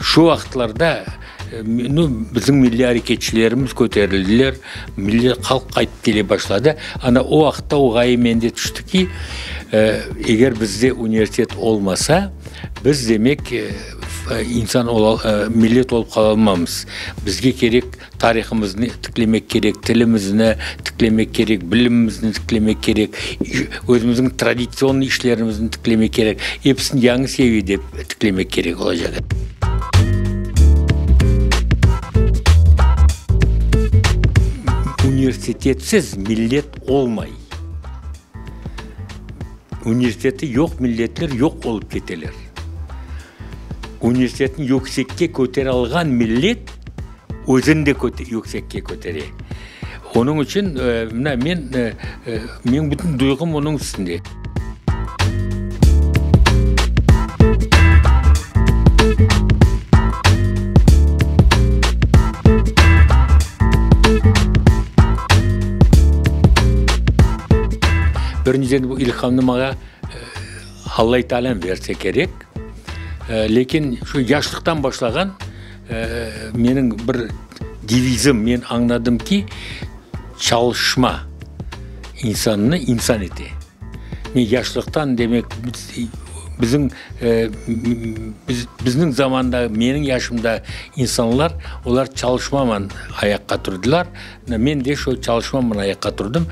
Şu vaqıtlarda, nu, bizim milliy areketçilerimiz köterildiler, milliy halq qaytıp kele başladı. Ana o vaqıtta o ğaye mende tüşti ki, eger bizde universitet olmasa, biz, demek, insan ola, millet olıp qalalmamız. Bizge kerek Tarihımıznı tiklemek kerek, tilimizni tiklemek kerek, bilimimizni tiklemek kerek, özümizniñ traditsion işlerimizni tiklemek kerek, episini yañı seviyede tiklemek kerek olacaq. Universitetsiz millet olmay. Universiteti yoq milletler yoq olıp keteler. Universitetni yüksekke kötere alğan millet özüni de yüksekke kötere. Onıñ içün mına men, menim bütün duyğum onıñ üstünde. Birinciden bu ilhamnı maña Alla Taalâm berse kerek. Lâkin şu yaşlıqtan başlağan menim bir devizim, men añladım ki, çalışma insannı insan ete. Men yaşlıqtan, demek, bizim bizniñ zamanda, menim yaşımda insanlar, olar çalışmaman ayaqqa turdılar. Men de şu çalışmaman ayaqqa turdım.